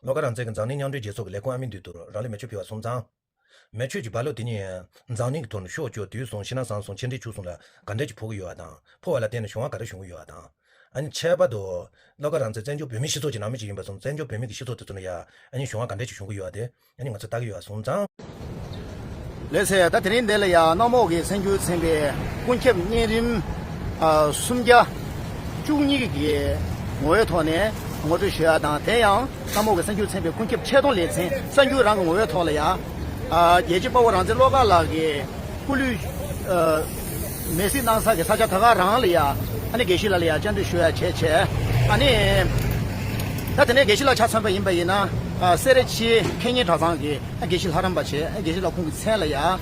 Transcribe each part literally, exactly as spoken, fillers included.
བློ་དགའ་རང་བཙན་གྱི་འཛམ་གླིང་མཉམ་འབྲེལ་རྒྱལ་ཚོགས་ཀྱི་ལས་ཁུངས་ཨ་མི་འདུས་དུ་རང་ལུས་མེ་མཆོད་ཕུལ་བ་སོང་ཙང་། མེ་མཆོད་ཀྱི་རྦ་ཀློག་དེ་ཉིད་འཛམ་གླིང་གི་ཐོག་ནས་ཤོག་བཅོས་དུས་གསུམ་ཕྱི་ནང་གསང་གསུམ་ཆེ་འབྲིང་ཆུང་གསུམ་ལ་ག་འདྲ་ཅིག་ཕོག་གི་ཡོད་པ་དང་། ཕོག་པ་ལ་བརྟེན་ནས་གཞུང་བ་ག་འདྲ་བྱུང་གི་ཡོད་པ་དང་། ཨ་ནི་ཁྱད་པར་དུ་བློ་དགའ་རང་བཙན་བཙན་བྱོལ་བོད་མིའི་སྤྱི་ཚོགས་ཀྱི་ནང་མི་ཅིག་ཡིན་པ་སོང་ཙང་། བཙན་བྱོལ་བོད་མི་གི་སྤྱི་ཚོགས་དེ་ཚོ་ནས་ཡ་ཨ་ནི་གཞུང་བ་ག་འདྲ་ཅིག་བྱུང་གི་ཡོད་པ་དེ་ཨ་ནི་ང་ཚོས་ལྟ་གི་ཡོད་པ་སོང་ཙང་། ལགས་སོ། ད་དེ་རིང་འདི་ལ་ཡང་གནམ་འོག་གི་གསར་འགྱུར་ཚན་པའི་སྐུ་ཁྱབ་གཉན་རིམ་ཨ་སུམ་བརྒྱ་བཅུ་གཉིས་ཀྱི་ངོ་བོའི་ཐོག་ནས་ངོ་སྤྲོད་ཞུ་ཡ་དང་། དེ་ཡང་གནམ་འོག་གི་གསར་འགྱུར་ཚན་པའི་སྐུ་ཁྱབ་ཆེད་གཏོང་ལེ་ཚན་གསར་འགྱུར་རང་གི་ངོ་བོའི་ཐོག་ལ་ཡང་ཨ་རྒྱལ་གཅེས་དཔའ་བོ་རང་བཙན་བློ་དགའ་ལགས་ཀྱི་སྐུ་ལུས་ཨ་མེ་བསྲེགས་གནང་ས་གི་ས་ཆ་ད་ག་རང་ལ་ཡ་ཨ་ནི་དགེ་བཤེས་ལགས་ལ་ཡ་བཅར་འདྲི་ཞུ་ཡ་བྱས་བྱས། ཨ་ནི་ད་དེ་ནས་དགེ་བཤེས་ལགས་ཆ་མཚོན་པ་ཡིན་པ་ཡིན་ན་ཨ་སེ་ར་བྱེས་ཁེ་ཉེན་གྲྭ་ཚང་གི་ཨ་དགེ་བཤེས་ལྷ་རམས་པ་བྱས། ཨ་དགེ་བཤེས་ལགས་ཁོང་གི་མཚན་ལ་ཡ་ཨ་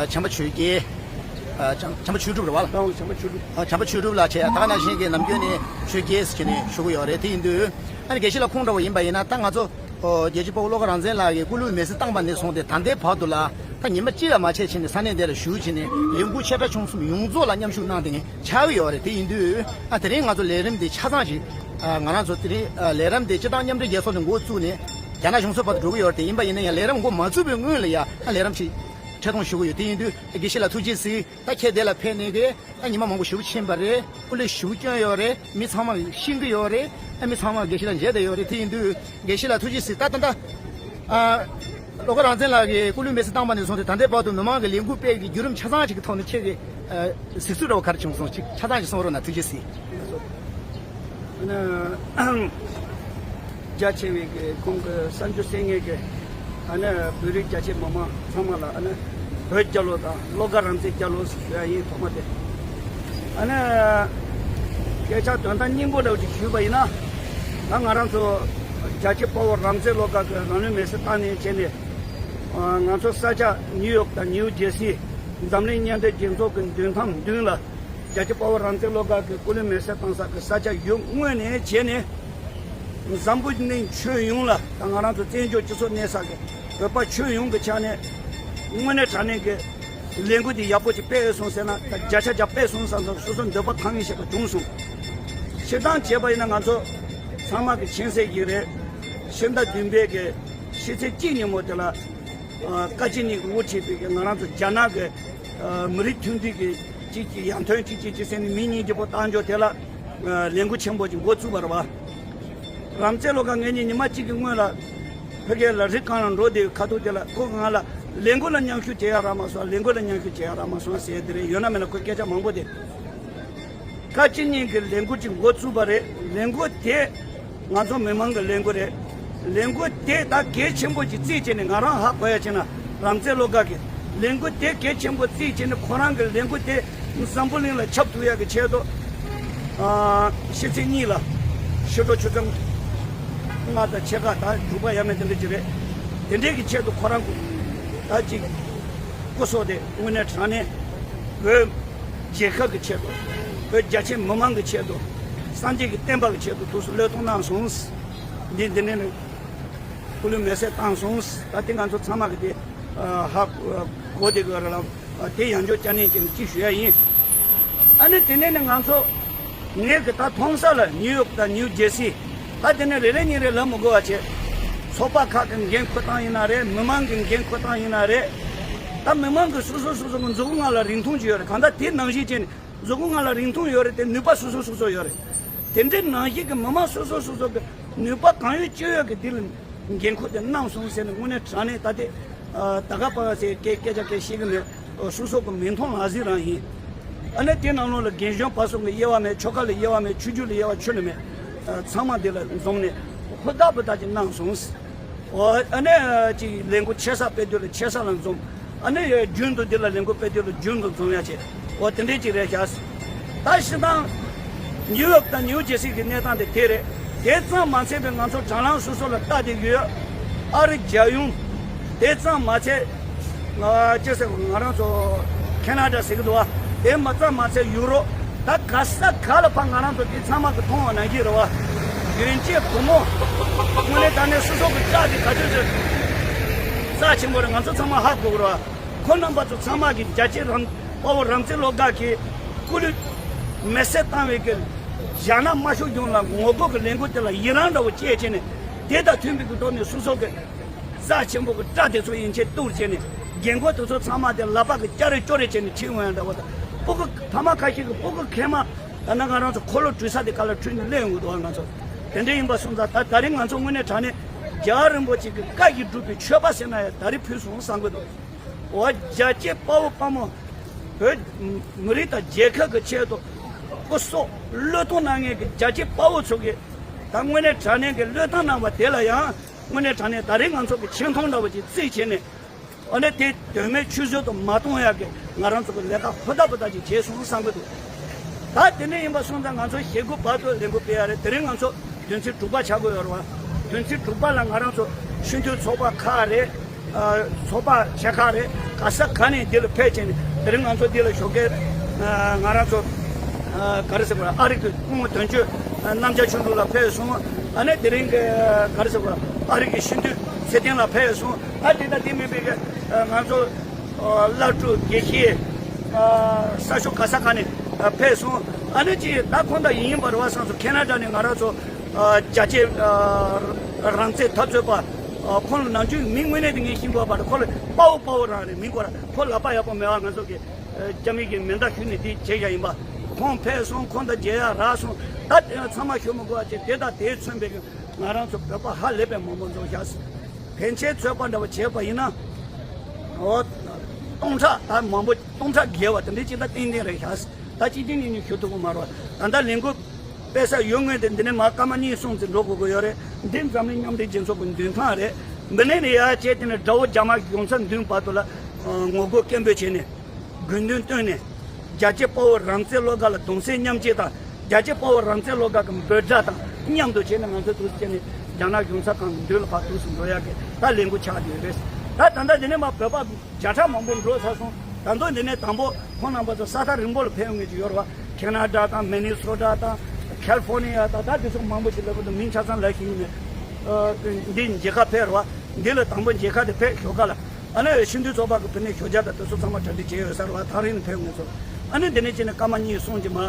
བྱམས་པ་ཆོས་རྒྱལ། ཨ་བྱམས་བྱམས་པ་ཆོས་གྲུབ་རེད་བ། ལགས། བྱམས་པ་ཆོས་གྲུབ། ཨ་བྱམས་པ་ཆོས་གྲུབ་ལགས་བྱས། ད་ག་ནང་བཞིན་གྱི་ནམ་རྒྱུན་ནས་ཆོས་རྒྱལ་ཟེར་བྱས་ནས་ཞུ་གི་ཡོད་རེད། དེ་ཡིན་དུས་ཨ་ནི་དགེ་བཤེས་ལགས་ཁོང་འདྲ་བོ་ཡིན་པ་ཡིན་ན་ད་ང་ཚོ། ཨོ། རྒྱལ་གཅེས་དཔའ་བོ་བློ་དགའ་རང་བཙན་ལགས་ཀྱིས་སྐུ་ལུས་མེ་བསྲེགས་བཏང་པ་ནས་བཟུང་སྟེ་ད་ལྟའི་བར་དུ་ལ་ད་ཉི་མ་གཅིག་ལ་མ་ཆད་བྱས་ནས་ས་གནས་འདི་ལ་བཞུགས་བྱས་ནས་ལས་འགུལ་ཆེ་ཕྲ་ཆུང་གསུམ་ཡོངས་རྫོགས་ལ་མཉམ་ཞུགས་གནང་སྟེ་ཆགས་ཀྱི་ཡོད་རེད། དེ་ཡིན་དུས་ཨ་དེ་རིང་ང་ཚོ་ལས་རིམ་འདི་ཆ་ཚང་ཞིག་ཨ་ང་རང་ཚོ་དེ་རིང་ཨ་ལས་རིམ་འདི་སྤྱི་བཏང་མཉམ་འབྲེལ་རྒྱལ་ཚོགས་ནས་འགོ་བཙུགས་ནས་རྒྱ་ནག་གཞུང་ཚབ་བར་དུ་འགྲོ་གི་ཡོད་རེད། དེ་ཡིན་པ་ཡིན་ན་ཡང་ལས་རིམ་འགོ་མ་བཙུགས་པའི་སྔོན་ལ་ཡང་ཨ་ལས་རིམ་ཞིག་ཆེད་གཏོང་ཞུ་གི་ཡོད། དེ་ཡིན་དུས་དགེ་བཤེས་ལགས་ཐུགས་རྗེ་གཟིགས། ད་ཁྱེད་འདི་ལ་ཕེབས་ནས་གི་ད་ཉི་མ་མང་པོ་ཞེ་པོ་ཕྱིན་པ་རེད། སྐུ་ལས་ཞེ་པོ་བསྐྱོན་ཡོད་རེད། མི་ཚང་མ་ཤེས་ཀྱི་ཡོད་རེད། ཨ་མི་ཚང་མ་དགེ་བཤེས་ལ་མཇལ་བསྡད་ཡོད་རེད། དེ་ཡིན་དུས་དགེ་བཤེས་ལགས་ཐུགས་རྗེ་གཟིགས། ད་ད་ད་ཨ་བློ་དགའ་རང་བཙན་ལགས་ཀྱིས་སྐུ་ལུས་མེ་བསྲེགས་བཏང་པ་ནས་བཟུང་སྟེ་ད་ལྟའི་བར་དུ་མི་མང་གི་ལས་འགུལ་སྤེལ་གྱི་བརྒྱུད་རིམ་ཆ་ཚང་ཞིག་གི་ཐོག་ནས་ཁྱེད་ཀྱི་ཨ་གཟིགས་ཚུལ་འདྲ་བོ་ག་རེ་བྱུང་སོང་། ཅིག་ཆ་ཚང་ཞིག་གསུང་རོགས་གནང་། ཐུགས་རྗེ་གཟིགས། ཨ་ནི་རྒྱ་ཆེ་བའི་གི་ཁོང་གི་གསར་འགྱུར་གསན་མཁན་གི་ཨ་ནི་བོད་རིགས་རྒྱ་ཆེ་མི་མང་ཚང་མ་ལ་ཨ་ནི་བོད་རྒྱལ་ལོ་དང་བློ་དགའ་རང་བཙན་རྒྱལ་ལོ་ཞུ་ཡ་ཡིན། ཐོག་མ་དེ་ཨ་ནི་སྐད་ཆ་དོན་དག་སྙིང་པོ་འདྲ་བོ་ཅིག་ཞུས་པ་ཡིན་ན། ད་ང་རང་ཚོ་རྒྱ་ཆེ་དཔའ་བོ་རང་བཙན་བློ་དགའ་གི་རང་ལུས་མེ་བསྲེགས་བཏང་ནས་བྱས་ནས་ང་ཚོ་ས་ཆ་ནིའུ་ཡོག་དང་ནིའུ་ཇེ་སི་འཛམ་གླིང་མཉམ་འབྲེལ་རྒྱལ་ཚོགས་ཀྱི་མདུན་ཐང་མདུན་ལ། རྒྱལ་གཅེས་དཔའ་བོ་རང་བཙན་བློ་དགའ་གི་སྐུ་ལུས་མེ་བསྲེགས་བཏང་ས་གི་ས་ཆ་ཡུལ་དངོས་ནས་བྱས་ནས། འཛམ་བུ་གླིང་ཁྱོན་ཡོངས་ལ་ད་ང་རང་ཚོ་བཙན་བྱོལ་སྤྱི་ཚོགས་གནས་ས་གི་བོད་པ་ཁྱོན་ཡོངས་ཀྱི་ཆ་ནས་དངོས་གནས་དྲང་གནས་ཀྱི་ལས་འགུལ་འདི་ཡག་པོ་ཅིག་སྤེལ་སོང་ཟེར་ན། ད་བརྒྱ་ཆ་བརྒྱ་སྤེལ་སོང་བསམ་སོང་། སོ་སོ་འདོད་པ་ཐང་ངེ་ཞེ་པོ་བྱུང་སོང་། སྤྱིར་བཏང་བྱས་པ་ཡིན་ན་ང་ཚོ་ཚང་མ་གི་མཁྱེན་གསལ་ཞིག་རེད། ཕྱི་ཟླ་བདུན་པའི་གི་ཕྱི་ཚེས་གཅིག་ཉིན་མོ་དེ་ལ་བཀའ་སྤྱི་གཉིས་ཀྱིས་དབུ་ཁྲིད་པའི་གི་ང་རང་ཚོ་རྒྱ་ནག་གི་མི་རིགས་མཐུན་སྒྲིལ་གྱི་གཅིག་གཅིག་ཡར་ཐོན་གཅིག་གཅིག་གཅིག་ཟེར་ནས་མི་སྙིང་རྗེ་པོ་བཏང་འཇོག་དེ་ལ་ལས་འགུལ་ཆེན་པོ་ཅིག་འགོ་བཙུགས་པ་རེད་བ། རང་བཙན་བློ་དགའ་ངེད་གཉིས་ཉི་མ་གཅིག་གི་སྔོན་ལ་ཕ་གི་ལ་རི་སྒང་ལ་འགྲོ་བསྡད་ཁ་ཐུག་དེ་ལ་ཁོ་ང་ལ་ལས་འགུལ་ལ་མཉམ་ཞུགས་བྱེད་ཡ་རག་མ་སོང་། ལས་འགུལ་ལ་མཉམ་ཞུགས་བྱེད་ཡ་རག་མ་སོང་ཟེར་དེ་རེད། ཡོད་ན་མེད་ན་ཁོ་སྐད་ཆ་མང་པོ་དེ། བཀའ་སྤྱི་གཉིས་ཀྱིས་ལས་འགུལ་ཅིག་འགོ་བཙུགས་པ་རེད། ལས་འགུལ་དེ་ང་ཚོ་མི་མང་གི་ལས་འགུལ་རེད། ལས་འགུལ་དེ་ད་གལ་ཆེན་པོ་ཅིག་བརྩིས་བྱས་ནས་ང་རང་ཧ་གོ་ཡ་བྱས་ན་རང་བཙན་བློ་དགའ་གི་ལས་འགུལ་དེ་གལ་ཆེན་པོ་བརྩིས་བྱས་ནས་ཁོ་རང་གི་ལས་འགུལ་དེ་འཛམ་བུ་གླིང་ལ་ཁྱབ་ཐུབ་ཡ་གི་ཆེད་དུ་ཨ་ཕྱི་ཚེས་གཉིས་ལ་ཕྱི་དྲོ་ཆུ་ཚོད་ལྔ་དང་ཕྱེད་ཀ་དང་དྲུག་པ་ཡ་མེད་དེ་འདྲ་ཅིག་རེད། དེ་འདྲའི་གི་ཆེད་དུ་ཁོ་རང་ད་ཅིག་སྐུ་སྲོག་དེ་དངོས་གནས་དྲང་གནས་བོད་རྒྱལ་ཁབ་ཀྱི་ཆེད་དུ། བོད་རྒྱ་ཆེ་མི་མང་གི་ཆེད་དུ། སངས་རྒྱས་ཀྱི་བསྟན་པ་གི་ཆེད་དུ་ཐུགས་སུ་བློས་གཏོང་གནང་སོང་། འདི་འདི་ནས་ནི་སྐུ་ལུས་མེ་བསྲེགས་བཏང་སོང་། ད་དེ་ང་ཚོ་ཚང་མ་གི་དེ་ཧ་གོ་བསྡད་དགོས་རེད་ལ། དེ་ཡང་བསྐྱར་བསྐྱར་ནས་ཀྱང་གཅིག་ཞུ་ཡ་ཡིན། ཨ་ནི་དེ་ནས་ནི་ང་ཚོ་ངས་གི་ད་མཐོང་ས་ལ་ནིའུ་ཡོག་དང་ནིའུ་ཇེ་སི། ད་དེ་ནས་རེ་རེ་གཉིས་རེ་ལབ་མི་དགོས་པ་བྱས། ཚོགས་པ་ཁག་གི་འགན་འཁུར་སྟངས་ཡིན་ན་རེད། མི་མང་གི་འགན་འཁུར་སྟངས་ཡིན་ན་རེད། ད་མི་མང་གི་སོ་སོ་སོ་སོ་གི་མཛུབ་གུ་ལྔ་ལ་རིང་ཐུང་ཅིག་ཡོད་རེད། གང་ལྟར་དེ་ནང་བཞིན་བྱས་ནས་མཛུབ་གུ་ལྔ་ལ་རིང་ཐུང་ཡོད་རེད་དེ། ནུས་པ་སོ་སོ་སོ་སོ་ཡོད་རེད། དེ་འདྲའི་ནང་བཞིན་གི་མི་མང་སོ་སོ་སོ་སོ་གི་ནུས་པ་གང་ཡོད་ཅི་ཡོད་གི་དེ་ལ་འགན་འཁུར་དེ་གནང་སོང་ཟེར་ནས་དངོས་གནས་དྲང་གནས་ད་དེ་ད་ག་པ་ཟེར་སྐད་སྐད་ཆ་སྐད་བཤད་གི་མེད། སོ་སོ་གི་མིག་མཐོང་ལག་ཟིན་རང་ཡིན། ཨ་ནི་དེ་ནང་ལོགས་ལ་རྒན་གཞོན་བར་གསུམ་གི་དབྱེ་བ་མེད། ཆོལ་ཁ་ལ་དབྱེ་བ་མེད། ཆོས་བརྒྱུད་ལ་དབྱེ་བ་ཆོད་ནི་མེད། ཚང་མ་འདི་ལ་འཛོམས་ནས་ཧུར་ཐག་པོ་ད་ཅིག་གནང་སོང་། ཨ་ནི་ཅིག་ལས་འགུལ་ཆེ་ས་སྤེལ་དུས་ལ་ཆེ་ས་ལ་འཛོམས། ཨ་ནི་རྒྱུན་དུ་འདི་ལ་ལས་འགུལ་སྤེལ་དུས་ལ་རྒྱུན་དུ་འཛོམས་ཡ་བྱས། འོ་དེ་འདྲས་ཅིག་རེད་ཤག་ད་ཕྱི་ནང་ནིའུ་ཡོག་དང་ནིའུ་ཇེ་སི་གི་གནས་སྟངས་དེ་དེ་རེད། དེ་ཙམ་མ་ཚད་པའི་ང་ཚོ་དྲ་ལམ་སོ་སོ་ལ་ལྟ་བསྡད་ཀྱི་ཡོད། ཨ་རི་རྒྱལ་ཡོངས། དེ་ཙམ་མ་ཚད། ང་ཅི་ཟེར་ང་རང་ཚོ་ཁེ་ན་ཌ་ཟེར་གི་འདུག་བ། དེ་མ་ཙམ་མ་ཚད་ཡུ་རོབ། ད་ག་ས་ག་ལ་ཕར་ང་རང་ཚོ་དེ་ཚང་མ་གི་མཐོང་བ་ནང་བཞིན་རེད་བ། གཞོན་སྐྱེས་བུ་མོ། དངོས་གནས་དྲང་གནས་སོ་སོ་གི་སྐྲག་དེ་ག་ཚོད་ཚོད་རྩ་ཆེན་པོ་རེད། ང་ཚོ་ཚང་མ་ཧ་གོ་གི་རེད་བ། ཁོང་རྣམ་པ་ཚོ་ཚང་མ་གི་རྒྱལ་གཅེས་རང་དཔའ་བོ་རང་བཙན་བློ་དགའ་གི་སྐུ་ལུས་མེ་བསྲེགས་བཏང་བའི་གི་རྒྱ་ནག་དམར་ཤོག་གཞུང་ལ་ངོ་རྒོལ་གི་ལས་འགུལ་དེ་ལ་ཡི་རང་འདྲ་བོ་སྐྱེས་བྱས་ནས། དེ་དང་མཐུན་པའི་གི་ཐོག་ནས་སོ་སོ་གི་རྩ་ཆེན་པོ་གི་སྐྲ་དེ་ཚོ་ཡན་ཆད་གཏུབ་བྱས་ནས། རྒན་གོག་དེ་ཚོ་ཚང་མ་དེ་ལག་པ་གི་སྐྱ་རེ་ཅོ་རེ་བྱས་ནས་ཁྲིད་འོང་ཡ་འདྲ་བོ་དང་། སྤུ་གུ་ཕ་མ་ཁ་ཤས་ཀྱི་སྤུ་གུ་མཁལ་མ། ད་ནི་ང་རང་ཚོ་འཁོར་ལོ་བྲུས་ས་དེ་ག་ལ་བྲུས་ནས་སླེབས་ཡོང་གི་འདུག་ང་ཚོ། དེ་འདྲ་ཡིན་པ་སོང་ཙང་། ད་ད་རིང་ང་ཚོ་དངོས་གནས་དྲང་གནས་རྒྱལ་བ་རིན་པོ་ཆེ་གི་བཀའ་བཞིན་སྒྲུབ་པའི་མཆོད་པ་ཟེར་ན་ཡང་ད་རེས་ཕུལ་སོང་བསམ་གི་འདུག་འོ། རྒྱལ་གཅེས་དཔའ་བོ་དཔའ་མོ། བོད་མི་རིགས་དང་རྒྱལ་ཁབ་ཀྱི་ཆེད་དུ་སྐུ་སྲོག་བློས་གཏོང་གནང་མཁན་གྱི་རྒྱལ་གཅེས་དཔའ་བོ་ཚོ་གིས། ད་དངོས་གནས་དྲང་གནས་ཀྱི་བློས་བཏང་གནང་བ་དེ་ལ་ཡང་། དངོས་གནས་དྲང་གནས་ད་རེས་ང་ཚོ་གི་ཆེ་མཐོང་འདྲ་བོ་ཅིག་བརྩིས་བྱས་ནས། འོ་ན་དེ་དོན་མེད་ཆུད་ཟོས་དུ་མ་གཏོང་ཡག་གི་ང་རང་ཚོ་གི་ལས་ཀ་ཧུར་ཐག་ཧུར་ཐག་ཅིག་བྱས་སོང་བསམ་གི་འདུག་ད་དེ་ནས་ཡིན་པ་སོང་ཙང་ང་ཚོ་ཞེ་དགུ་བར་དུ་ལས་འགུལ་སྤེལ་ཡ་རེད། དེ་རིང་ང་ཚོ་བདུན་ཚིགས་དྲུག་པ་ཆགས་ཀྱི་ཡོད་རེད་བ། བདུན་ཚིགས་དྲུག་པ་ལ་ང་རང་ཚོ་སྤྱི་འཐུས་ཚོགས་པ་ཁག་རེད། ཨ། ཚོགས་པ་ཆེ་ཁག་རེད། ག་ས་ག་ནས་འདི་ལ་ཕེབས་བྱས་ནས། དེ་རིང་ང་ཚོ་འདི་ལ་ཞོགས་ཀས། ཨ། ང་རང་ཚོ། ཨ། ག་རེ་ཟེར་དགོས་རེད། ཨ་རི་གི་སྐུ་ངོ་དོན་གཅོད་རྣམ་རྒྱལ་ཆོས་འབྲུག་ལགས་ཕེབས་སོང་། ཨ་ནི་དེ་རིང་གི་ག་རེ་ཟེར་དགོས་རེད། ཨ་རི་གི་སྤྱི་འཐུས་ཚེ་བརྟན་ལགས་ཕེབས་སོང་། ཨ། དེ་དང་དེ་མིན་པའི་གི། ཨ། ང་ཚོ། ཨ། བླ་སྤྲུལ་དགེ་བཤེས། ཨ། ས་ཕྱོགས་ག་ས་ག་ནས། ཨ། ཕེབས་སོང་། ཨ་ནི་ཅིག་ད་ཁོང་དང་ཡིན་པ་རེད་བ་བསམ་སོང་། ཁེ་ན་ཌ་ནས་ང་རང་ཚོ། ཨ། རྒྱལ་གཅེས། ཨ། རང་བཙན་འཐབ་རྩོད་པ། ཨ། ཁོང་ལ་ནམ་རྒྱུན་མིང་དངོས་གནས་དེ་ངས་ཤེས་དགོས་པ་རེད། ཁོ་ལ་དཔའ་བོ་དཔའ་བོ་རང་རེད། མིན་ཁོ་ར་ཁོ་ལག་པ་ཡག་པོ་མེད་པ། ང་ཚོ་གི། ཨ། རྒྱ་མི་གི་མེ་མདའ་གཞུས་ནས་དེ་བྱས་བཞག་ཡིན་པ། ཁོང་ཕེབས་སོང་། ཁོང་དང་མཇལ་ཡག་རག་སོང་། ད་དེ་ཚང་མ་ཞུ་མི་དགོས་པ་བྱས། དེ་དང་དེས་མཚོན་པའི་གི་ང་རང་ཚོ་བོད་པ་ཧ་ལས་པའི་མང་པོ་འཛོམས་ཤག་ཕན་ཆད་ཚོད་དཔག་འདྲ་བ་བྱས་པ་ཡིན་ན། འོ། སྟོང་ཕྲག་ད་མང་པོ། སྟོང་ཕྲག་བརྒལ་བ་དེ་འདྲའི་ཅིག་ད་ཏན་ཏན་རེད་ཤག་ད་གཅིག་རྐྱང་གཉིས་གཉིས་ཞུ་ཐུབ་ཀྱི་མ་རེད། ད་ལྟ་ལས་འགུལ་སྤེལ་ས་ཡོད་ངོས་དེ་འདི་ནས་མར་སྐར་མ་གཉིས་གསུམ་ཙམ་འགྲོ་དགོས་ཀྱི་ཡོད་རེད། འདི་འཛམ་གླིང་མཉམ་འབྲེལ་རྒྱལ་ཚོགས་ཀྱི་མདུན་ཐང་རེད། འདི་ནས་ནི་ཡར་བྱས་དེ་ནས་དགྲ་བོ་རྒྱ་དམར་གཞུང་ཚབ་མདུན་བར་དུ་ལ། ཨ། ངོ་རྒོལ་སྐད་འབོད་བྱས་ནས། དགོས་འདུན་བཏོན་ནས། རྒྱལ་གཅེས་དཔའ་བོ་རང་བཙན་བློ་དགའ་ལ་གདུང་སེམས་མཉམ་སྐྱེད་དང་། རྒྱལ་གཅེས་དཔའ་བོ་རང་བཙན་བློ་དགའ་གི་འབོད་སྒྲ་དང་མཉམ་དུ་བྱས་ནས། ང་ཚོ་འདུག་སེ་བྱས་ནས་རྒྱ་ནག་གཞུང་ཚབ་ཁང་གི་མདུན་ལ་ཕར་འདུག་སེ་འགྲོ་ཡག་གི་ད་ལས་འགུལ་ཆགས་བསྡད་ཡོད་རེད། ད་ད་ལྟ་འདི་ནས་མར་བོད་པ་བརྒྱ་ཕྲག་མང་པོ་འགྲོ་ཚར་སོང་། ད་དུང་འདི་ནས་དང་པོ་ཁོང་རྣམ་པ་ཚོ་ས་ཐག་རིང་པོ་ལ་ཕེབས་ཡོང་མཁན་ཅིག་ཡོད་རེད་བ། ཁེ་ན་ཌ་དང་། མི་ནི་སོ་ཊ་དང་། ཁ་ལི་ཧྥོར་ནི་ཡ་དང་། ད་དེ་ཚོ་མང་པོ་ཞིག་ལ་བོད་དུ་མིང་ཆ་ཚང་ལབ་ཤེས་ཀྱི་མེད། ཨ། འདི་མཇལ་ཁ་ཕེབས་རེད་བ། འདི་ལ་དང་པོ་མཇལ་ཁ་དེ་ཕེབས། ཞོགས་ཀ་ལ། ཨ་ནི་སྤྱི་འཐུས་ཚོགས་པ་གི་བུད་མེད་ཞོགས་ཇ་དང་དེ་ཚོ་ཚང་མ་གྲ་སྒྲིག་བྱས་ཡོད་ས་རེད་བ། ཐག་རིང་ནས་ཕེབས་ངེས་སོ། ཨ་ནི་འདི་ནས་ཕྱིན་ནས་སྐར་མ་གཉིས་གསུམ་ཅིག་མར།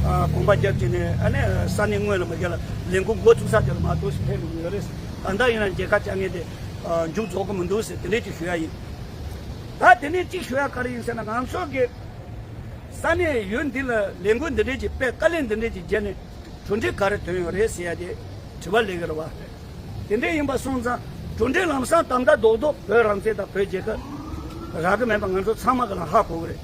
ཨ། གོམ་པ་བརྒྱབ་བྱས་ནས། ཨ་ནི་ས་གནས་དངོས་ལ་མ་བརྒྱབ་ལ་ལས་འགུལ་འགོ་བཙུགས་ས་དེ་ལ་མར་འདུག་སེ་ཕེབས་དགོས་ཡོད་རེད། ད་ལྟ་ཡིན་ན་མཇལ་ཁ་བཅར་མཁན་དེ། ཨ། མཇུག་རྫོགས་ཀྱི་མི་འདུག་ཟེར། དེ་འདྲས་ཅིག་ཞུ་ཡ་ཡིན། ད་དེ་ནས་གཅིག་ཞུ་ཡ་ག་རེ་ཡིན་ཟེར་ན། ང་ཚོ་གི་ས་གནས་ཡུལ་འདི་ལ་ལས་འགུལ་འདི་འདྲས་ཅིག་སྤེལ། དཀའ་ལས་འདི་འདྲས་ཅིག་བརྒྱབ་ནས། གྲུབ་འབྲས་ག་རེ་ཐོན་ཡོད་རེད་ཟེར་ཡ་དེ་དྲི་བ་སླེབས་ཀྱི་རེད་བ། དེ་འདྲ་ཡིན་པ་སོང་ཙང་། གྲུབ་འབྲས་ལམ་སང་ད་ལྟ་རྡོག་རྡོག་བོད་རང་བཙན་དང་བོད་རྒྱལ་ཁབ་རག་གི་མེད་པ་ང་ཚོ་ཚང་མ་གི་ལ་ཧ་གོ་གི་རེད།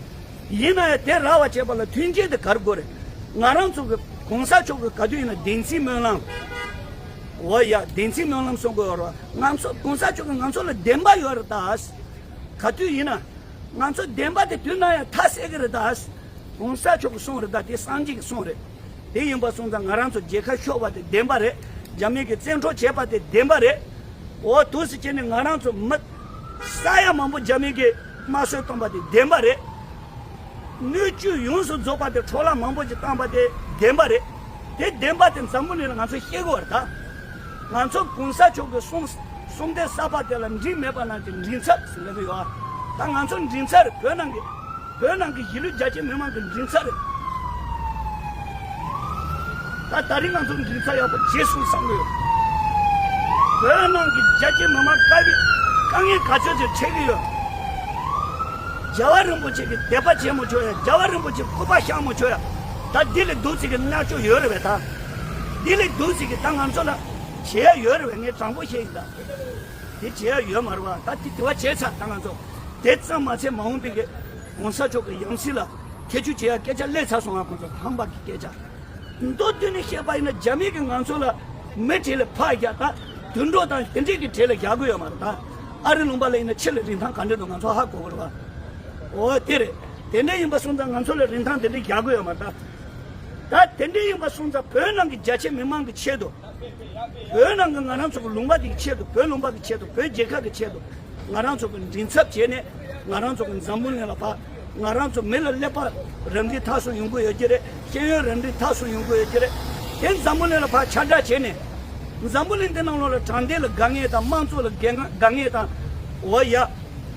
ཡིན་ན་ཡང་དེ་རག་པ་བྱེད་པ་ལ་མཐུན་རྐྱེན་དེ་ག་རེ་དགོས་རེད། ང་རང་ཚོ་གི་གོང་ས་མཆོག་གི་ག་དུས་ཡིན་ན་བདེན་ཚིག་སྨོན་ལམ། འོ་ཡ། བདེན་ཚིག་སྨོན་ལམ་གསུང་གི་ཡོད་རེད་བ། ང་ཚོ་གོང་ས་མཆོག་གི་ང་ཚོ་ལ་བདེན་པ་ཡོད་རེད་ད། ག་དུས་ཡིན་ན། ང་ཚོ་བདེན་པ་དེ་དུས་ནམ་ཡང་མཐའ་གསལ་གི་རེད་ད། གོང་ས་མཆོག་གིས་གསུངས་རེད་ད། དེ་སངས་རྒྱས་ཀྱིས་གསུངས་རེད། དེ་ཡིན་པ་སོང་ཙང་ང་རང་ཚོ་རྒྱལ་ཁ་ཤོར་བ་དེ་བདེན་པ་རེད། རྒྱ་མི་གིས་བཙན་འཕྲོག་བྱས་པ་དེ་བདེན་པ་རེད། འོ། འདུག་སེ་བྱས་ནས་ང་རང་ཚོ་མི་ས་ཡ་མང་པོ་རྒྱ་མི་གིས་དམར་གསོད་བཏང་པ་དེ་བདེན་པ་རེད། སྣོད་བཅུད་ཡོངས་སུ་རྫོགས་པ་དེ་འཕྲོ་བརླག་མང་པོ་ཞིག་བཏང་པ་དེ་བདེན་པ་རེད། དེ་བདེན་པ་དེ་འཛམ་བུ་གླིང་ལ་ང་ཚོ་བཤད་དགོས་པ་རེད་ད། ང་ཚོ་གོང་ས་མཆོག་གི་གསུང་གསུང་སྡེ་གསར་པ་དེ་ལ་མགྲིན་མེད་པ་རྣམས་ཀྱི་མགྲིན་ཚབ་ཟེར་ལབ་ཀྱི་ཡོད་ཨ། ད་ང་ཚོ་མགྲིན་ཚབ་རེད། བོད་ནང་གི་བོད་ནང་གི་གཞིས་ལུས་རྒྱ་ཆེ་མི་མང་གི་མགྲིན་ཚབ་རེད། ད་ད་རིང་ང་ཚོ་མགྲིན་ཚབ་ཡག་པོ་བྱས་སོང་བསམ་གྱི་ཡོད། བོད་ནང་གི་རྒྱ་ཆེ་མི་མང་དཀའ་ལས་དཀའ་ངལ་ག་ཚོད་ཅིག་འཕྲད་ཀྱི་ཡོད། རྒྱལ་བ་རིན་པོ་ཆེ་གི་དད་པ་བྱེད་མི་ཆོག་ཡ། རྒྱལ་བ་རིན་པོ་ཆེ་སྐུ་པར་བཞག་མི་ཆོག་ཡ། ད་འདི་ལས་སྡུག་ཅིག་གི་མནར་གཅོད་ཡོད་རེད་པས་ད། འདི་ལས་སྡུག་ཅིག་གི་ད་ང་ཚོ་ལ་བྱེད་ཡ་ཡོད་རེད་པས། ངས་དྲང་པོ་བཤད་ཡིན་ད། དེ་བྱེད་ཡ་ཡོད་མ་རེད་བ། ད་དེ་དེ་བ་བྱས་ཚར། ད་ང་ཚོ་དེ་ཙམ་མ་ཚད་མ་འོངས་པའི་གི་གོང་ས་མཆོག་གི་ཡང་སྲིད་ལ་ཐེ་བྱུས་བྱེད་ཡ་སྐད་ཆ་སླེབས་ཚར་སོང་ང་། ཁོང་ཚོ་ཧམ་པ་གི་སྐད་ཆ། མདོར་བསྡུས་ནས་བཤད་པ་ཡིན་ན་རྒྱ་མི་གིས་ང་ཚོ་ལ་མི་གྲལ་ལ་ཕར་བཞག་ད་དུད་འགྲོ་དང་དེ་འདྲས་ཀྱི་གྲལ་ལ་བཞག་གི་ཡོད་མ་རེད་ད། ཨ་རི་ལུང་པ་ལ་ཡིན་ན་ཕྱི་ལ་རིན་ཐང་ག་འདྲས་འདུག་ང་ཚོ་ཧ་གོ་གི་རེད་བ། འོ་དེ་རེད། དེ་འདྲ་ཡིན་པ་སོང་ཙང་ང་ཚོ་ལ་རིན་ཐང་དེ་འདྲ་རྒྱག་གི་ཡོད་མ་རེད་ད། ད་དེ་འདྲ་ཡིན་པ་སོང་ཙང་བོད་ནང་གི་རྒྱ་ཆེ་མི་མང་གི་ཆེད་དུ། བོད་ནང་གི་ང་རང་ཚོ་གི་ལུང་པ་དེ་གི་ཆེད་དུ། བོད་ལུང་པ་གི་ཆེད་དུ། བོད་རྒྱལ་ཁབ་ཀྱི་ཆེད་དུ། ང་རང་ཚོ་གི་མགྲིན་ཚབ་བྱས་ནས་ང་རང་ཚོ་གི་འཛམ་བུ་གླིང་ལ་ཕར། ང་རང་ཚོ་མི་ལ་ཀླད་པ་རབ་འབྲིང་ཐར་སོང་ཡོང་གི་ཡོད་ཀྱི་རེད། ཤེས་ཡོན་རབ་འབྲིང་ཐར་སོང་ཡོང་གི་ཡོད་ཀྱི་རེད། དེ་འཛམ་བུ་གླིང་ལ་ཕར་ཁྱབ་བསྒྲགས་བྱས་ནས། འཛམ་བུ་གླིང་འདི་ནང་ལོགས་ལ་དྲང་བདེན་ལ་དགའ་ངེས་དང་། དམངས་གཙོ་ལ་དགའ་ངེས་དང་། འོ་ཡ།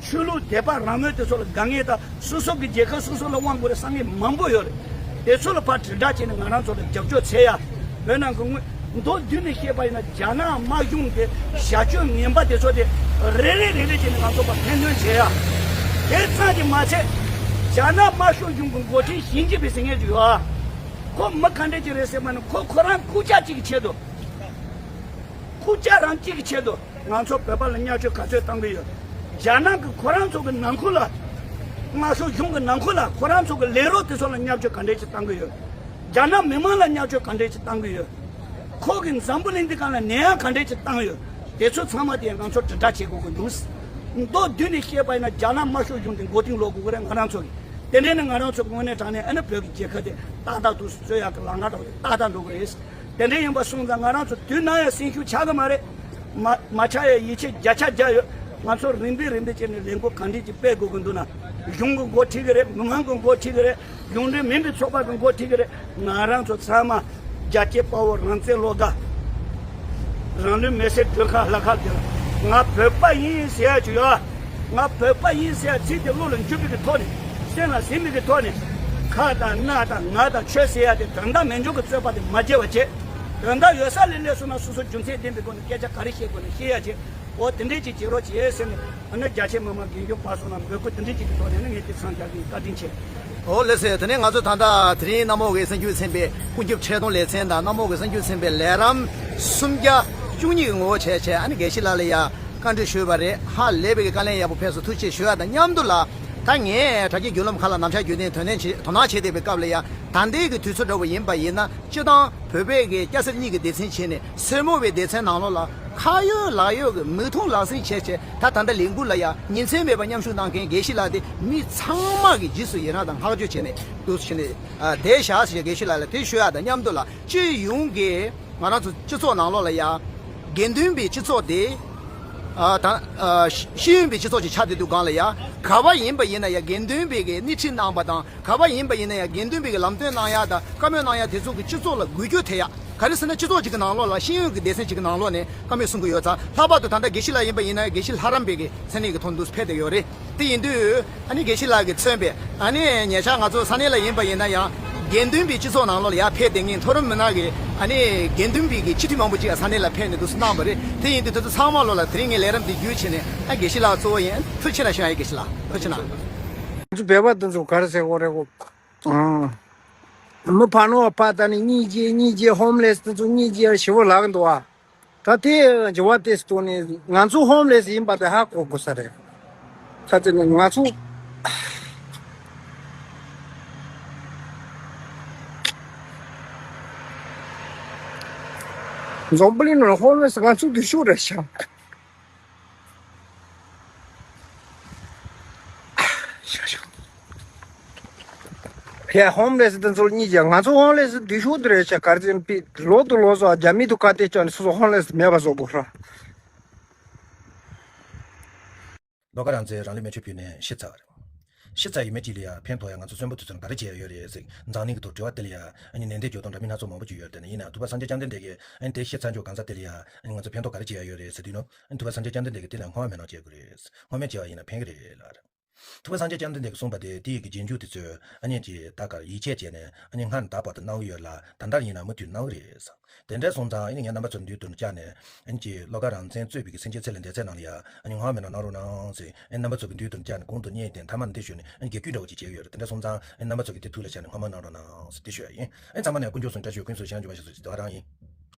ཆོས་ལུགས་དད་པ་རང་མོས་དེ་ཚོ་ལ་དགའ་ངེས་དང་། སོ་སོ་གི་རྒྱལ་ཁབ་སོ་སོ་ལ་དབང་དགོས་རེད་བསམ་མཁན་མང་པོ་ཡོད་རེད། དེ་ཚོ་ལ་ཕར་དྲིལ་བསྒྲགས་བྱས་ནས་ང་རང་ཚོ་ལ་རྒྱབ་སྐྱོར་འཚོལ་ཡ། བོད་ནང་གི་དངོས་ མདོར་བསྡུས་ནས་བཤད་པ་ཡིན་ན། རྒྱ་ནག་དམར་གཞུང་གི་བྱ་སྤྱོད་ངན་པ་དེ་ཚོ་དེ་རེ་རེ་རེ་རེ་བྱས་ནས་ང་ཚོ་ཕར་ཐེར་འདོན་བྱེད་ཡ། དེ་ཙམ་གྱིས་མ་ཚད། རྒྱ་ནག་དམར་ཤོག་གཞུང་གི་འགོ་ཁྲིད་ཞི་ཅིན་ཕིང་ཟེར་མཁན་ཅིག་ཡོད་ཨ། ཁོ་མི་ག་འདྲས་ཅིག་རེད་ཟེར་བ་ནི། ཁོ་ཁོ་རང་རྐུབ་བཀྱག་གཅིག་གི་ཆེད་དུ། རྐུབ་བཀྱག་རང་གཅིག་གི་ཆེད་དུ་ང་ཚོ་བོད་པ་ལ་བརྙས་བཅོས་ག་ཚོད་བཏང་གི་ཡོད། རྒྱ་ནག་གི་ཁོ་རང་ཚོ་གི་ནང་ཁུལ་ལ། དམར་ཤོག་གཞུང་གི་ནང་ཁུལ་ལ་ཁོ་རང་ཚོ་གི་ལས་རོགས་དེ་ཚོ་ལ་བརྙས་བཅོས་ག་འདྲས་ཅིག་བཏང་གི་ཡོད། རྒྱ་ནག་མི་མང་ལ་བརྙས་བཅོས་ག་འདྲས་ཅིག་བཏང་གི་ཡོད། ཁོ་གི་འཛམ་བུ་གླིང་འདི་སྒང་ལ་ནད་ཡམས་ག་འདྲས་ཅིག་བཏང་ཡོད། དེ་ཚོ་ཚང་མ་དེ་ང་ཚོ་དྲིལ་བསྒྲགས་བྱེད་དགོས་ཀྱི་འདུག། མདོར་བསྡུས་ནས་བཤད་པ་ཡིན་ན། རྒྱ་ནག་དམར་ཤོག་གཞུང་དེ་མགོ་རྟིང་སློག་དགོས་ཀྱི་རེད། ང་རང་ཚོ་གི། དེ་འདྲས་ནི་ང་རང་ཚོ་གི་དངོས་གནས་དྲང་གནས་ཨ་ནི་བོད་ཀྱི་རྒྱལ་ཁབ་དེ་ཏག་ཏག་ཏུ་རྩོད་ཡག་གི་ལམ་ཁ་འགྲོ་གི་རེད། ཏག་ཏག་འགྲོ་གི་རེད། དེ་འདྲས་ཡིན་པ་སོང་ཙང་ང་རང་ཚོ་དུས་ནམ་ཡང་སེམས་ཤུགས་ཆག་གི་མ་རེད། མ་མ་ཆག་ཡ་ཡིད་ཆེས་བརྒྱ་ཆ་བརྒྱ་ཡོད། ང་ཚོ་རིམ་པས་རིམ་པས་བྱས་ནས་ལས་འགུལ་གང་འདྲས་ཅིག་སྤེལ་དགོས་ཀྱི་འདུག་ན། གཞུང་གི་འགོ་ཁྲིད་ཀྱི་རེད། མི་མང་གི་འགོ་ཁྲིད་ཀྱི་རེད། གཞུང་འབྲེལ་མིན་པའི་ཚོགས་པ་གི་འགོ་ཁྲིད་ཀྱི་རེད། ང་རང་ཚོ་ཚང་མ་རྒྱལ་གཅེས་དཔའ་བོ་རང་བཙན་བློ་དགའ། རང་ལུས་མེར་སྲེག་སྒྲོལ་དཀར་ལྷ་ཁང་དེར། ང་བོད་པ་ཡིན་ཟེར་ཡ་ཅིག་ཡོད། ང་བོད་པ་ཡིན་ཟེར་ཡ་ཚིག་དེ་བློ་ལ་འཇུག་པའི་གི་ཐོག་ནས། སེམས་ལ་ཟིན་པའི་གི་ཐོག་ནས། ཁ་དང་སྣ་དང་ངག་དང་ཆོས་ཟེར་ཡ་དེ་དོན་དག་མེད་འཇོག་གི་རྩོད་པ་དེ་མ་བྱེད་པ་བྱེད། དོན་དག་ཡོད་ས་ལས་སླེབས་སོང་ན། སོ་སོ་རྒྱུ་མཚན་ལྡན་པའི་སྒོ་ནས་སྐད་ཆ་ག་རེ་བཤད་དགོས་ན་བཤད་ཡ་བྱེད། འོ་དེ་འདྲས་ཅིག་བྱེད་རོགས་བྱེད་ཟེར་ནས། ཨ་ནི་རྒྱ་ཆེ་མི་མང་རྒན་གཞོན་བར་གསུམ་ལ་འབོད་སྐུལ་དེ་འདྲས་ཅིག་གི་ཐོག་ནས་ནི་ངས་དེ་མཚམས་སྦྱར་གྱི་ཡིན། བཀའ་དྲིན་ཆེ། འོ་ལགས་སེ། དེ་ནས་ང་ཚོ་ད་ལྟ་དེ་རིང་གནམ་འོག་གི་གསར་འགྱུར་ཚན་པའི་ཀུན་ཁྱབ་ཆེད་དོན་ལེ་ཚན་དང་། གནམ་འོག་གི་གསར་འགྱུར་ཚན་པའི་ལས་རིམ་སུམ་བརྒྱ་བཅུ་གཉིས་ཀྱི་ངོ་བོ་བྱས་བྱས། ཨ་ནི་དགེ་བཤེས་ལགས་ལ་ཡ་བཀའ་འདྲི་ཞུས་པ་རེད། ཧ་ལས་པའི་གི་དཀའ་ལས་ཡག་པོ་ཕེབས་སོང་། ཐུགས་རྗེ་ཆེ་ཞུ་ཡ་དང་མཉམ་དུ་ལ། ད་ངས་དྲ་རྒྱའི་བརྒྱུད་ལམ་ཁག་ལ་ནམ་ཞག་བརྒྱུད་དེ་དོ་ནན་བྱེད། དོ་སྣང་བྱེད་བསྡད་པའི་སྐབས་ལ་ཡ། ད་ལྟའི་གི་དུས་ཚོད་འདྲ་བོ་ཡིན་པ་ཡིན་ན། སྤྱིར་བཏང་བོད་པའི་གི་སྐྱ་སེར་གཉིས་ཀྱི་སྡེ་ཚན་བྱས་ནས། སེར་མོ་བའི་སྡེ་ཚན་ནང་ལོགས་ལ་ཁ་ཡོད་ལག་ཡོད་ཀྱི་མིག་མཐོང་ལག་ཟིན་བྱས་བྱས། ད་ད་ལྟ་ལས་འགུལ་ལ་ཡ་ཉིན་མཚན་མེད་པར་མཉམ་ཞུགས་གནང་མཁན་དགེ་བཤེས་ལགས་དེ། མི་ཚང་མ་གི་རྗེས་སུ་ཡི་རངས་དང་བསྔགས་བརྗོད་བྱས་ནས་འདུག་བྱས་ནས། ཨ། བསྡད་བཞག་ཟེར། དགེ་བཤེས་ལགས་ལ་དེ་ཞུ་ཡ་དང་མཉམ་དུ་ལ། སྤྱི་ཡོངས་ཀྱི་ང་རང་ཚོ་སྤྱི་ཚོགས་ནང་ལོགས་ལ་ཡ། དགེ་འདུན་པའི་སྤྱི་ཚོགས་དེ། ཨ། ད། ཨ། ཤེས་ཡོན་པའི་སྤྱི་ཚོགས་ཅིག་ཆགས་བསྡད་དུས་སྒང་ལ་ཡ། ག་བ་ཡིན་པ་ཡིན་ན་ཡ། དགེ་འདུན་པའི་གི་སྣེ་ཁྲིད་གནང་པ་དང་། ག་བ་ཡིན་པ་ཡིན་ན་ཡང་དགེ་འདུན་པའི་གི་ལམ་སྟོན་གནང་ཡ་དང་བཀའ་མོལ་གནང་ཡ་དེ་ཚོ་གི་སྤྱི་ཚོགས་ལ་འགུལ་སྐྱོད་ཐེབས་ཡ། ག་རེ་ཟེར་ན། སྤྱི་ཚོགས་གཅིག་གི་ནང་ལོགས་ལ། ཤེས་ཡོན་གྱི་སྡེ་ཚན་གཅིག་གི་ནང་ལོགས་ནས་བཀའ་མོལ་གསུང་གི་ཡོད་ཙང་། ལྷག་པར་དུ་ད་ལྟ་དགེ་བཤེས་ལགས་ཡིན་པ་ཡིན་ན་ཡང་། དགེ་བཤེས་ལྷ་རམས་པའི་གི་མཚན་གནས་ཀྱི་ཐོག་ཏུ་ཕེབས་བསྡད་ཡོད་རེད། དེ་ཡིན་དུས་ཨ་ནི་དགེ་བཤེས་ལགས་ཀྱིས་མཚོན་པའི། ཨ་ནི་ཉེ་ཆར་ང་ཚོ་ས་གནས་ལ་ཡིན་པ་ཡིན་ན་ཡང་། དགེ་འདུན་པའི་སྤྱི་ཚོགས་ནང་ལོགས་ལ་ཡར་ཕེབས་བསྡད་མཁན་མཐོ་རིམ་མི་སྣ་གི། ཨ་ནི་དགེ་འདུན་པའི་གི་སྤྱི་འཐུས་མང་པོ་ཅིག་ས་གནས་ལ་ཕེབས་ནས་འདུག་སེ་གནང་བ་རེད། དེ་ཡིན་དུས་དེ་ཚོ་ཚང་མ་ལོགས་ལ་དེ་རིང་ངས་ལས་རིམ་འདི་བརྒྱུད་བྱས་ནས། ཨ། དགེ་བཤེས་ལགས་གཙོ་བོ་ཡིན། ཐུགས་རྗེ་ཆེ་གནང་ཞུ་ཡ་ཡིན། དགེ་བཤེས་ལགས། ང་ཚོ་བོད་པ་དེ་ཚོ་ག་རེ་ཟེར་དགོས་རེད་གོ། ཨང་། མི་ཕ་ནོ་བ་ཕ་ད་ནི་གཉིས་རྗེས་གཉིས་རྗེས་ཧོམ་ལེས་དེ་ཚོ་གཉིས་རྗེས་ཞེ་པོ་ལགས་འདུག་ཨ། ད་དེ་འགྱུར་བ་དེ་སྟོན་ནས་ང་ཚོ་ཧོམ་ལེས་ཡིན་པ་དེ་ཧ་གོ་དགོས་ས་རེད། ད་དེ་ནི་ང་ཚོ་འཛམ་བུ་གླིང་ནང་ཧོམ་ལེས་ང་ཚོ་དུ་ཤུགས་རེད་ཤག། ཡ། ཧོམ་ལེས་དེ་ཚོ་གཉིས་ཀྱང་ང་ཚོ་ཧོམ་ལེས་དུ་ཤུགས་དུ་རེད་ཤག། གར་ཅན་པི་ལོ་དུ་ལོ་སོ་རྒྱ་མི་དུ་ཁ་གཏད་བཅག་ནས་སོ་སོ་ཧོམ་ལེས་མེད་པ་བཟོ་དགོས་ར། བློ་དགའ་རང་བཙན་རང་ལུས་མེ་མཆོད་ཕུལ་ནས་ཤི་ཚར་བ་རེད། ཤི་ཚར་ཡི་མི་གཅིག་ལ་ཡ་ཕན་ཐོགས་ཡ་ང་ཚོ་གསོན་པོ་དུས་ཚོད་ག་རེ་བྱས་ཡ་ཡོད་རེད་ཟེར་འཛམ་གླིང་གི་ཐོག་དྲི་བ་དེ་ལ་ཡ། ཨ་ནི་ནན་ཏན་འགྱུར་ལྡོག་འདྲ་མིན་སྣ་ཚོགས་མང་པོ་ཅིག་ཡོད་རེད། དེ་ནས་ཡིན་ན་ཐུབ་པ་སངས་རྒྱས་བཅོམ་ལྡན་འདས་ཀྱིས། ཨ་ནི་དེ་ཤི་ཚར་འཇོག་གང་ཚ་དེ་ལ་ཡ། ཨ་ནི་ང་ཚོ་ཕན་ཐོགས་ག་རེ་བྱས་ཡ་ཡོད་རེད་ཟེར་དུས་ནོ། ཨ་ནི་ཐུབ་པ་སངས་རྒྱས་བཅོམ་ལྡན་འདས་ཀྱིས་དེ་ལ་སྔོན་མ་མེད་ནོ་བྱེད་དགོས་རེད། སྔོན་མ་བྱས་པ་ཡིན་ན་ཕན་གི་རེད་ལབ་རེད། ཐུབ་པ་སངས་རྒྱས་བཅོམ་ལྡན་འདས་ཀྱིས་གསུངས་པ་དེ་དེ་ཡི་གི་རྗེས་འཇུག་དེ་ཚོས་ཨ་ནི་ཅིག་ད་གར་ཡིད་ཆེས་བྱས་ནས། ཨ་ནི་སྔར་ནས་ད་བར་དུ་གནང་གི་ཡོད་ལ། ད་ལྟར་ཡིན་ན་མུ་མཐུད་གནང་གི་རེད་ཟེར། དེ་འདྲ་སོང་ཙང་ཨ་ནི་ངས་རྣམ་པ་ཚོའི་མདུན་དུ་བཅར་ནས། ཨ་ནི་ཅིག་བློ་དགའ་རང་བཙན་གཙོས་པའི་གི་སེམས་ཅན་ཚེ་ལས་འདས་ཚད་ནང་ལ་ཡ། ཨ་ནི་སྔོན་མ་མེད་ནོ་གནང་རོགས་གནང་ཟེར། ཨ་ནི་རྣམ་པ་ཚོ་གི་མདུན་དུ་བཅར་ནས་གོང་དུ་སྙན་དེ་མཐའ་མ་ནས་འདི་ཞུས་ནས། ཨ་ནི་རྒྱབ་སྐྱོར་འདྲ་བོ་ཅིག་བྱས་ཡོད་རེད། དེ་འདྲ་སོང་ཙང་ཨ་ནི་རྣམ་པ་ཚོ་གི་དེ་ཐུགས་ལ་བཞག་ནས་སྔོན་མ་གནང་རོགས་གནང་ཟེར་དེ་ཞུ་ཡ་ཡིན། ཨ་ནི་ཚང་མ་ནས་དཀོན་མཆོག་གསུམ་བཀྲ་ཤིས་ཀུན་སྩོལ་བྱང་ཆུབ་པ་ཞིག་སོགས་ཀྱི་དོ་རང་ཡིན།